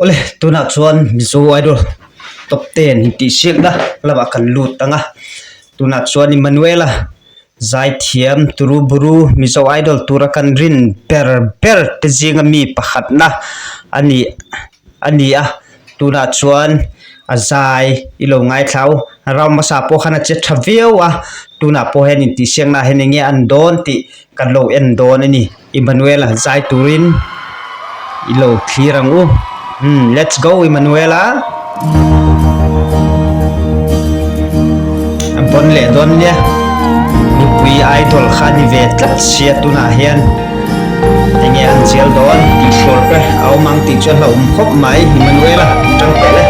Awle tunah chuan Mizo Idol top ten intihsiakna lamah kan lut ang a tunah chuan Emmanuela zaithiam turu buru Mizo Idol tura kan rin ber ber te zinga mi pakhatna a ni a ni a tunah chuan a zai i lo ngaithla u round hmasa pawh khan a che tha viau a tunah pawh hian intihsiakna ah hian eng nge an dawn tih kan lo en dawn a ni. Emmanuela zai turin i lo thlir ang u umm let's go Emmanuela a bawn leh dawn nia mipui idol kha a ni ve tlat sia tunah hian enge an zial dawn tih hrual te a awm ang tih chu a hlauhawm khawp mai Emmanuela tang teh le.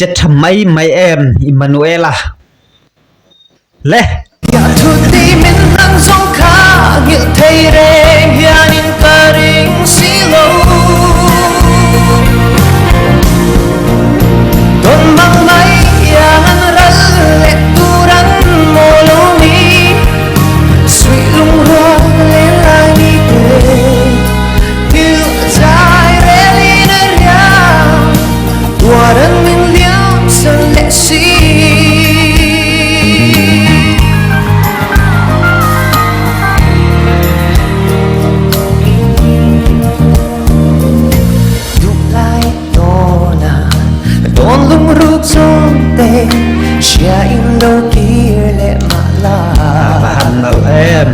Che tha mai mai em Emmanuela. Le! A va han nalh em!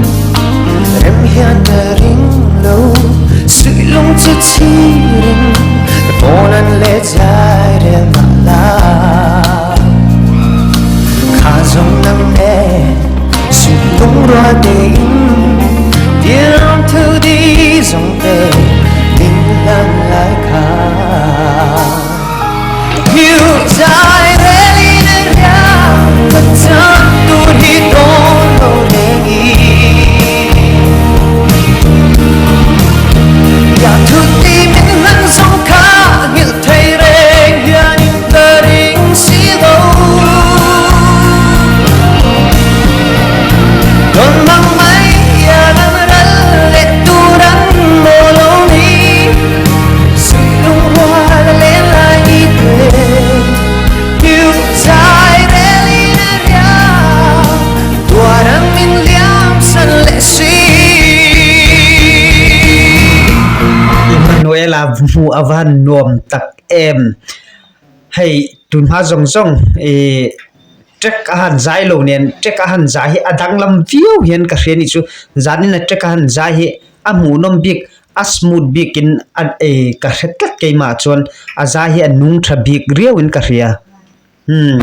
Emmanuela hmuh a va han nuam tak em hei tunhma zawng zawng ihh track a han zai lo nen track a han zai hi a danglam viau hian ka hria a nih chu zanin a track a han zai hi a hmuhnawm bik a smooth bik in a eh ka hre tlat keimah chuan a zai hi a nung tha bik riau in ka hria umm.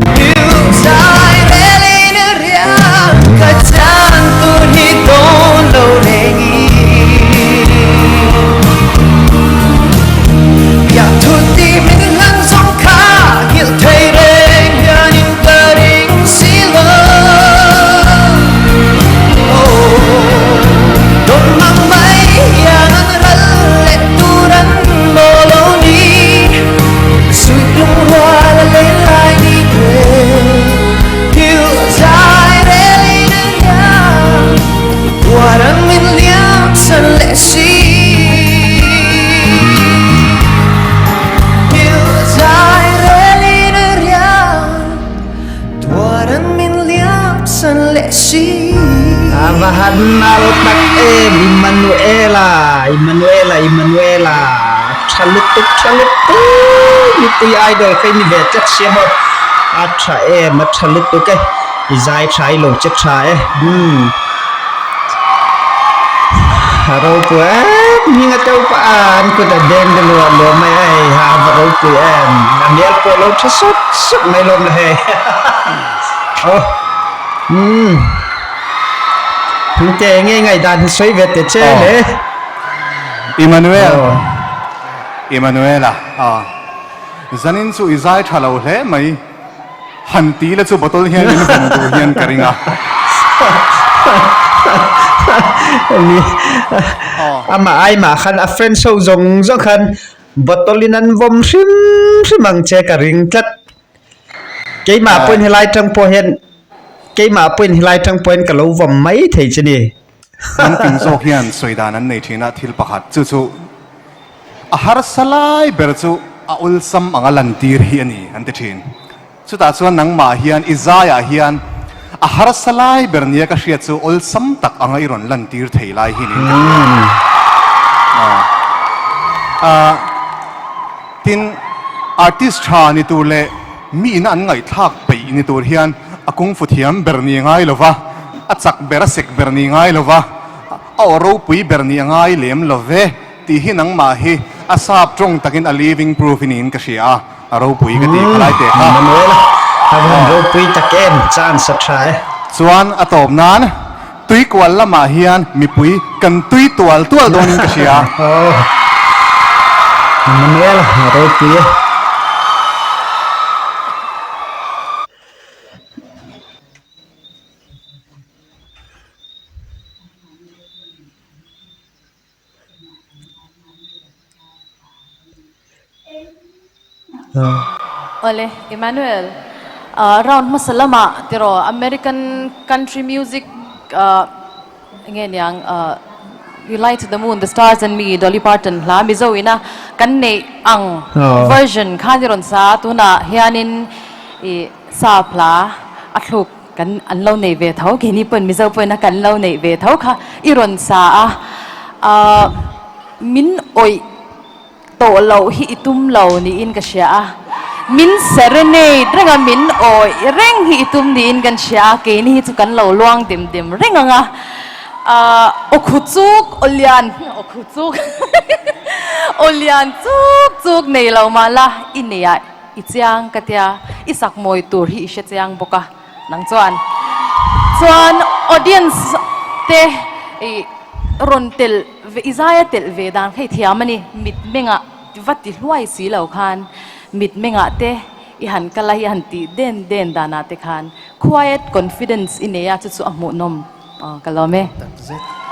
A va han nal tak em Immanuela Immanuela Immanuela tha lutuk tha lutuk mipui idol kha i ni ve tlat sia maw a tha em a tha lutuk e i zai tha i lo che tha e umm. A ropui em hming a teuh pah a an kut a deng te luah luah mai a hei ha a va ropui em a hmel pawh lo tha sawt sawt mai lawm la hei aw umm hmingte enge ngaihdan hi sawi ve teh che le Emmanuel Emmanuela aw zanin chu i zai tha lo hle mai. Han ti la chu bottle hian min vawm duh hian ka ring a. Ni amah ai mah khan a friends ho zawng zawng khan bottle in an vawm hrim hrim ang che ka ring tlat. Keimah pawhin helai tang pawh hian keimah pawhin helai tang pawhin ka lo vawm mai thei che ni. Hnam ping zawk hian sawi dan an nei thin a thil pakhat chu chu A harsa lai ber chu a awlsam anga lantir hi a ni, an ti thin. Chutah chuan nangmah hian i zaiah hian a harsa lai ber nia ka hriat chu awlsam tak anga i rawn lantir thei lai hi niin ka hria. Tin, artist tha ni tur leh mi ina an ngaihthlak peih ni tur hian a kungfu thiam ber ni ngai lo va, a chak ber a sek ber ni ngai lo va, a aw ropui ber ni a ngai lem lo ve. Tih hi nangmah hi a sap tawng takin a living proof i niin ka hria a, a ropui ka ti kha lai teh kha. Manuela, a van ropui tak em, chance a tha e. Chuan a tawp nan tuikual lamah hian mipui kan tui tual tual dawnin ka hria. Manuela, a ropui e. Awle, Emmanuel, round hmasa lamah tiraw American country music enge niang We Lie to the Moon, The Stars and Me, Dolly Parton hla Mizo ina kan neih ang version khan i rawn sa a, tunah hianin i sap hla a thluk Kan an lo nei ve tho, keini pawhin Mizo pawhin a kan lo neih ve tho kha i rawn sa a, ahh min awih tawh loh hi i tum lo niin ka hria a, min serenade reng a, min awih reng hi i tum niin kan hria a, keini hi chu kan lo luang dim dim reng ang a, ahh aw khu chuk aw lian aw khu chuk aw lian chuk chuk nei lo mah la i nei ah I chiang ka tia, i sak mawi tur hi i hre chiang bawk a, nang chuan chuan audience te i rawn telh ve, i zaia telh ve dan kha i thiam a ni, mit mengah va ti hluai si lo khan mit mengah te i han kal a, i han tih den den danah te khan quiet confidence i nei a, chu chu a hmuhnawm ka lawm e. Takzet.